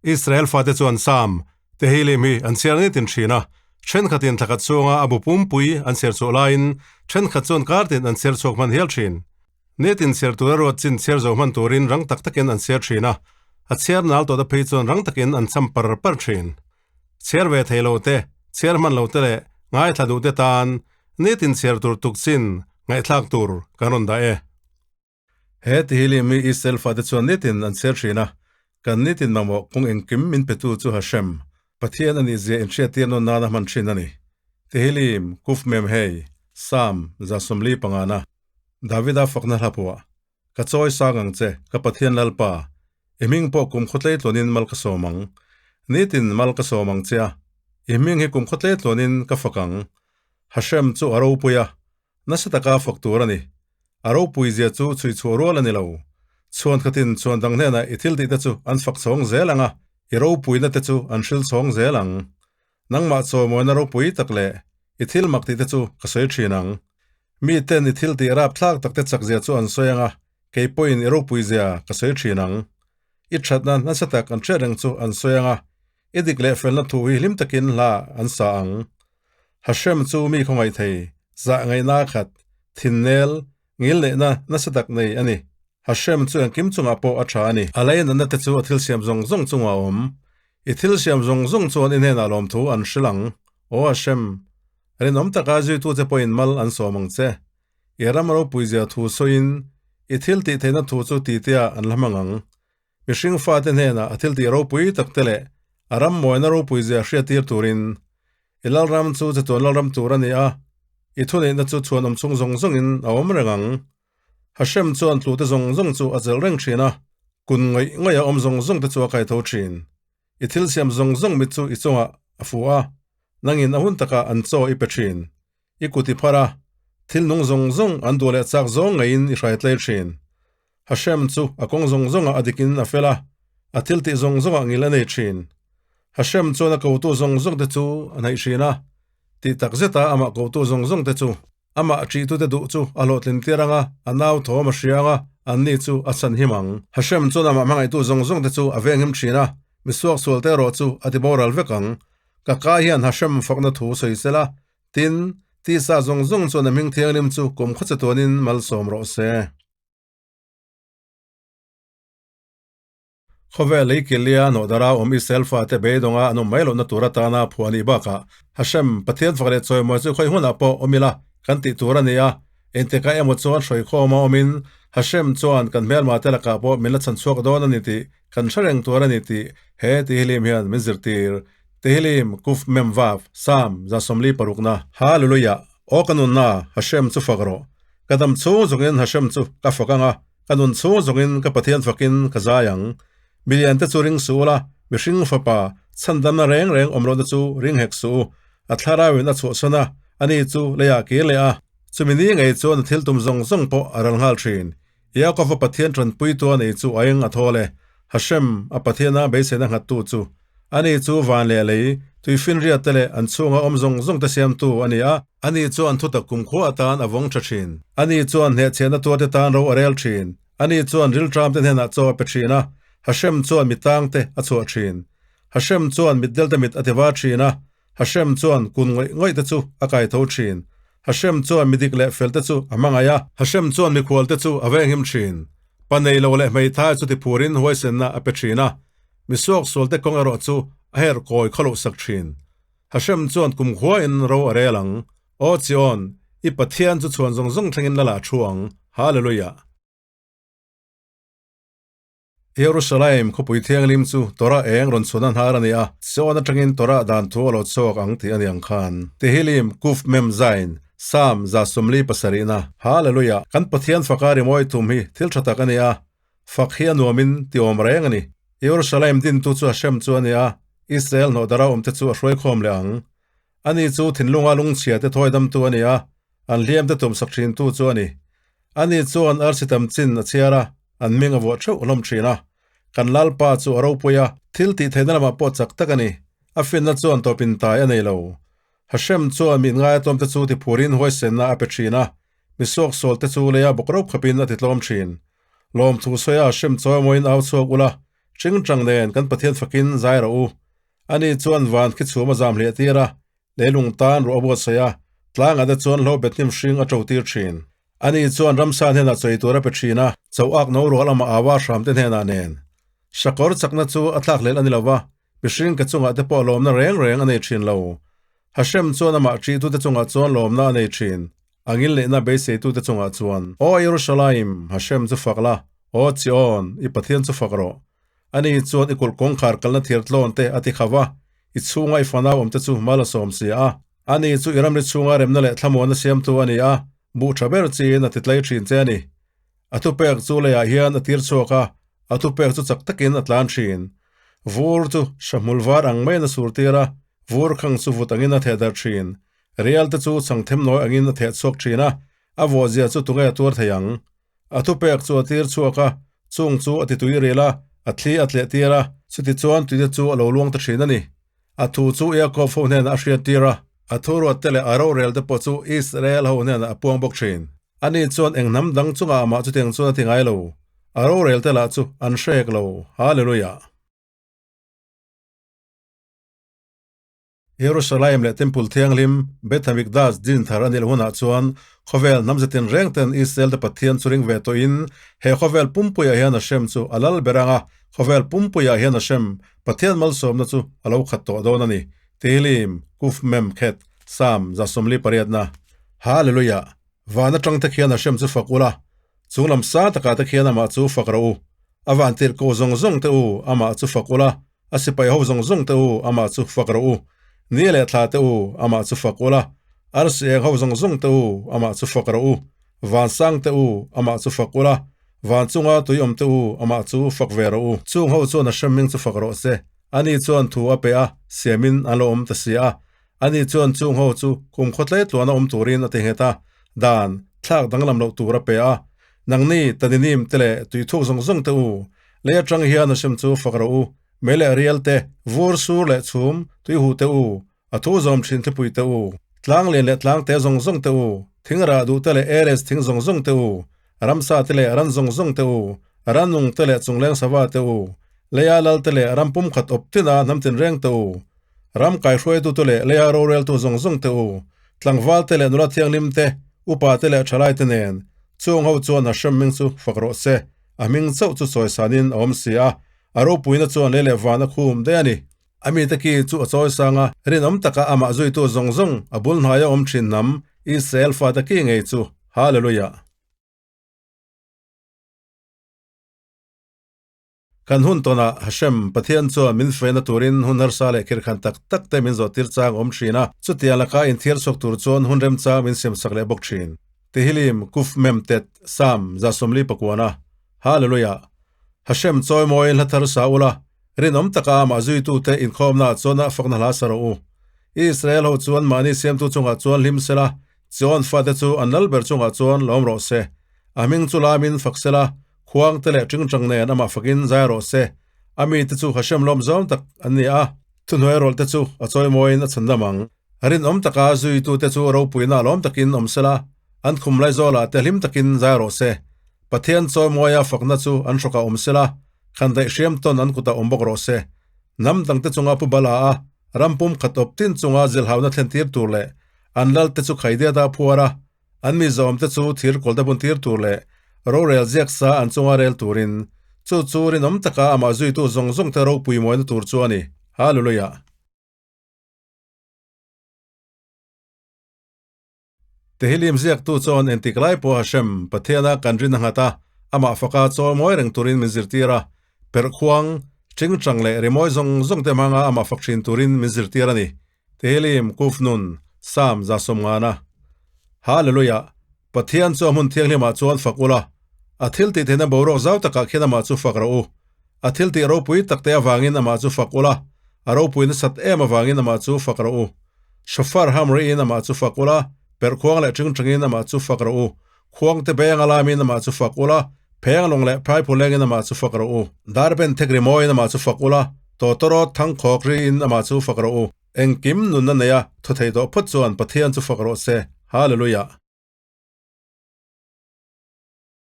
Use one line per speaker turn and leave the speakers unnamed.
Israel fate chuan Sam, Tehillim hi an chhiar nitin thin a, thenkhatin thlakhat chhunga a bu pumpui an chhiar chhuah laiin thenkhat chuan kartin an chhiar chhuak hman hial thin. Nitin chhiar tura ruat chin chhiar zo hman turin rang tak takin an chhiar thin a, a chhiar nal tawhte phei chuan rang takin an cham par par thin. Chhiar ve thei lo te, chhiar hman lo te leh ngaithla duh te tan nitin chhiar tur tuk chin ngaihthlak tur kan rawn dah e. He Tehillim mi Israel fate chuan nitin an chhiar thin a, kan nitin mamawh kawng engkim min petu chu Hashem, Pathian a nihzia inhriattir nawn nana hman thin a ni. Tehillim, Kuf Mem Hei, Psalm, 75 na, Davida fakna hla phuah, Ka chawi sang ang che, ka Pathian Lalpa, i hming pawh kum khawtlei tluanin mal ka sawm ang. Nitin mal ka sawm ang che a, i hming hi kum khawtlei tluanin ka fak ang. Hashem chu a ropui a, Nasa taka fak tur a ni. A ropui zia chu chhui chhuah rual a ni lo. Chhuan khatin chhuan dang hnenah i thil tihte chu an fak chhawng zel ang a, i ropuina te chu an hril chhawng zel ang. Nangmah chawimawina ropui tak leh i thil mak tihte chu ka sawi thin ang. Miten i thil tih rapthlak takte chak zia chu an sawi ang a, kei pawhin i ropui zia ka sawi thin ang. I thatna nasa tak an hriat reng chu an sawi ang a, i dik leh felna thu hi hlim takin hla an sa ang. Hashem chu mi khawngaih thei, zah ngaihna khat, thinnel, ngil neihna nasa tak nei a ni. Hashem chu engkim chungah pawh a tha a ni. A lei natna te chu a thil siam zawng zawng chungah a awm. I thil siam zawng zawng chuan i hnenah lawmthu an hrilh ang. Aw Hashem, rinawm taka zuitu che pawhin mal an sawm ang che. I ram ropuizia thu sawiin i thil tih theihna thu chu tihtea an la hmang ang. Mihring fate hnenah a thiltih ropui tak te leh a ram mawina ropui zia hriattir turin i lalram chu chatuan lalram tur a ni a, i thuneihna chu chhuanawm chhung zawng zawngin a awm reng ang. Hashem chuan tlute zawng zawng chu a chelh reng thin a, kun ngawih ngawih a awm zawng zawng te chu a kaitho thin. I thil siam zawng zawng mit chu i chungah a fu a, nangin a hun takah an chaw i pe thin. I kut i phar a, thil nung zawng zawng an duh leh chak zawng ngeiin i hrai tlei thin. Hashem chu a kawng zawng zawngah a dikin a fel a, a thil tih zawng zawngah ngil a nei thin. Hashem chuan a kotu zawng zawngte chu a hnaih thin a, tih tak zeta amah kotu zawng zawngte chu amah ṭihtute duh chu a hlawhtlin tir ang a, a nau thawm a hria ang a, anni chu a chhan him ang. Hashem chuan amah hmangaihtu zawng zawngte chu a veng him thin a, misuak sualte erawh chu a ti boral vek ang. Ka ka hian Hashem fakna thu sawi sela, tin, tisa zawng zawng chuan a hming thianghlim chu kum khaw chatuanin malsawm rawh se. Khawvel lei Kilia nawhdara awm Israel fate beidawnga an awm mai lohna tur atana phuah a nih bakah Hashem, Pathian fak leh chawimawi chu khawi hmunah pawh awm ila kan tih tur a ni a, engtikah emaw chuan hruaikhawm a awmin Hashem chuan kan hmelma te lakah pawh min la chhan chhuak dawn a ni tih kan hre reng tur a ni tih he Tehillim hian min zirtir. Tehillim, Kuf Mem Vav, Psalm, 46na. Hallelujah! Aw ka nunna, Hashem chu fak rawh. Ka dam chhung zawngin Hashem chu ka fak ang a, ka nun chhung zawngin ka Pathian fakin ka zai ang. Milian te chu ring suh ula, mihring fapa, chhandamna reng reng awm lohna chu ring hek suh u. A thlarauin a chhuahchhawn a, ani chu leiah kir leh a. Chumi ni ngei chuan a thil tum zawng zawng pawh a ral nghal thin. Yaakova Pathian tanpuitu a nei chu a eng a thawl e. Hashem, a Pathiana beiseina nghattu chu. Ani chu van leh lei, tuifinriat te leh an chhunga awm zawng zawng te siamtu a ni a. Ani chuan thutak kumkhua atan a vawng tha thin. Ani chuan hnehchhiahna tuarte tan ro a rel thin. Ani chuan rilṭam te hnenah chaw a pe thin a, Hashem chuan mitang te a chhuah thin. Hashem chuan mitdel te mit a ti var thin a, Hashem chuan kun ngawih ngawih te chu a kai tho thin. Hashem chuan midik leh fel te chu a hmangaih a. Hashem chuan mikhual te chu a venghim thin. Pa nei lo leh hmeithai chu tiphurin huaisenna a pe thin a. Misuak sual te kawng erawh chu a her kawi khawloh sak thin. Hashem chuan kumkhua in ro a rel ang. Aw Zion, i Pathian chu chhuan zawng zawng thlengin la lah thu ang. Hallelujah! Jerusalem khawpui thianghlim chu Torah eng rawn chhuahna hnar a ni a, Zion atangin Torah dan thu a lo chhuak ang tih a ni ang khan. Tehillim, Kuf Mem Zain, Psalm 137 na. Hallelujah! Kan Pathian faka rimawi thum hi thil tha tak a ni a, fak hi a nuamin ti awm reng a ni. Jerusalem dintu chu Hashem chu a ni a, Israel hnawhdara awmte chu a hruaikhawm leh ang. Ani chu thinlunga lungchhia te thawidamtu a ni a, an hliam te tumsak thintu chu a ni. Ani chuan arsi tam chin a chhiar a, an hming a vuah theuh hlawm thin a. Kan Lalpa chu a ropui a, thil tih theihna lamah pawh chak tak a ni. A finna chuan tawpin tai a nei lo. Hashem chuan mi inngaia-tlawmte chu tiphurin huaisenna a pe thin a, mi suaksualte chu leia bawk rauh khawpin a titlawm thin. Lawmthu sawi a Hashem chawimawiin au chhuak ula. Ṭingṭang nen kan Pathian fakin zai rawh u. Ani chuan van khi chhum a zam hliah tir a, leilung tan ruah a buatsaih a, tlangah te chuan hlo bet hnim hring a ṭo tir ṭhin. Ani chuan ramsa hnenah chawi tur a pe ṭhin a, cho ak no rual amah aua hram te hnenah nen. Sakawr chakna chu a thlak hlelh a ni lo va, mihring ke chungah te pawh lawmna reng reng a nei ṭhin lo. Hashem chuan amah ṭihtute chungah chuan lawmna a nei ṭhin, a ngilneihna beiseitute chungah chuan. Aw Jerusalem, Hashem chu fak la, aw Zion, i Pathian chu fak rawh. Ani chuan i kulh kawngkhar kalna thir tlawn te a ti kha va, i chhunga i fanau awmte chu mal a sawm si a. Ani chu i ramri chhunga remna leh thlamuanna siamtu a ni a, buh tha ber chiin a ti tlai thin che a ni. A thupek chu leiah hian a tir chhuak a, a thupek chu chak takin a tlan thin. Vur chu sahmul var ang maiin a sur tir a, vur khang chu vut angin a theh darh thin. Rial te chu changthem nawi angin a theh chhuak thin a, a vawhzia chu tunge a tuar thei ang? A thupek chu a tir chhuak a, chung chu a ti tui ril a, a thli a tleh tir a, chutichuan tuite chu a lo luang ta thin a ni. A thu chu Iakob ho hnenah a hriat tir a, a thuruat te leh a rorel te pawh chu Israel ho hnenah a puang bawk thin. Ani chuan eng hnam dang chungah amah chutiang chuan a ti ngai lo, a rorel te lah chu an hrek lo. Hallelujah! Jerusalem leh Temple Thianghlim, Beth Hamikdash din thar a nilh hunah chuan khawvel hnam zetin reng ten Israel te Pathian chu ring ve tawhin he khawvel pumpuiah hian Hashem chu a lal ber ang a, khawvel pumpuiah hian Hashem, Pathian malsawmna chu a lo khat tawh dawn a ni. Tehillim, Kuf Mem Khet, Psalm 148. Hallelujah! Van atang te khian Hashem chu fak ula, chunglam sang takah te khian amah chu fak rawh u. A van tirhkoh zawng zawng te u, amah chu fak ula, A sipai ho zawng zawng te u, amah chu fak rawh u. Ni leh thla te u, amah chu fak ula. Arsi eng ho zawng zawng te u, amah chu fak rawh u. Vansang te u, amah chu fak ula. Van chunga tui awm te u, amah chu fak ve rawh u. Chung ho chuan a hremhming chu fak rawh se. Ani chuan thu a pe a, siamin an lo awm ta si a. Ani chuan chung ho chu kum khawtlei tluana awm turin a ti nghet a, dan, thlak danglam loh tur a pe a. Nangni, Taninim te leh tuithuk zawng zawng te u, lei atang hian a sem chu fak rawh u, mei leh rial te, vur sur leh chhum, tuihu te u, a thu zawm thin thlipui te u, tlang lian leh tlang te zawng zawng te u, thing rah duh te leh eres thing zawng zawng te u, ramsa te leh ran zawng zawng te u, rannung te leh chungleng sava te u, leia lal te leh ram pumkhat awp tina hnam tinreng te u, ram kaihruaitu te leh leia roreltu zawng zawng te u, tlangval te leh nula thianghlim te, upa te leh thalai te nen, chung ho chuan a hremhming chu fak rawh se. A hming chauh chu chawisanin a awm si a, a ropuina chuan lei leh van a khum daih a ni. A mite ki chu a chawisang a, rinawm taka amah zuitu zawng zawng a bul hnaia awm thin hnam Israel fate ki ngei chu. Hallelujah! Kan hun tawnah Hashem, Pathian chuan min feina turin hun harsa leh khirkhan tak tak te min zawhtir chang awm thin a, chutiang laka inthiar chhuak tur chuan hun remchang min siamsak leh bawk thin. Tehillim, Kuf Mem Tet, Psalm 149. Hallelujah! Hashem chawimawiin hla thar sa ula, rinawm taka amah zuitute inkhawmnaah chuan a fakna hla sa rawh u. Israel ho chuan mahni siamtu chungah chuan hlim sela, Zion fate chu an lal ber chungah chuan lawm rawh se. A hming chu lamin fak sela, khuang te leh ṭingṭang nen amah fakin zai rawh se. A mite chu Hashem lawm zawng tak an ni a, thuhnuai rawlh te chu a chawimawiin a chhandam ang. Rinawm taka zuitute chu ropuina lawm takin awm sela, an khum laizawlah te hlim takin zai rawh se. Pathian chawimawia fakna chu an hrawkah awm sela, khandaih hriam tawn an kutah awm bawk rawh se. Hnam dangte chunga pu bala a, ram pum khat awp tin chunga zilhauna thlen tir tur leh an lalte chu khaidiat a phuar a, an mi zawmte chu thir kawlte bun tir tur leh rorel ziak sa an chunga rel turin, chu chu rinawm taka amah zuitu zawng zawngte ropui mawina tur chu a ni. Hallelujah! Tehillim ziaktu chuan engtik lai pawh Hashem, Pathiana kan rin a nghat a, amah faka chawi mawi reng turin min zirtir a, perhkhuang, ṭingṭang leh rimawi zawng zawngte hmanga amah fak ṭhin turin min zirtir a ni. Tehillim, Kufnun, Psalm 150. Hallelujah! Pathian chu a hmun thianghlimah chuan fak ula, a thil tih theihna boruak zau takah khian amah chu fak rawh u. A thil tih ropui takte avangin amah chu fak ula, a ropui nasat em avangin amah chu fak rawh u. Shofar ham rihin amah chu fak ula, perhkhuang leh ṭingṭangin amah chu fak rawh u. Khuangte beng a lamin amah chu fak ula, phenglawng leh phaiphu lengin amah chu fak rawh u. Darben thek rimawiin amah chu fak ula, tawtawrawt thangkhawk riin amah chu fak rawh u. Engkim nunna neia thaw thei tawh phawt chuan Pathian chu fak rawh se. Hallelujah!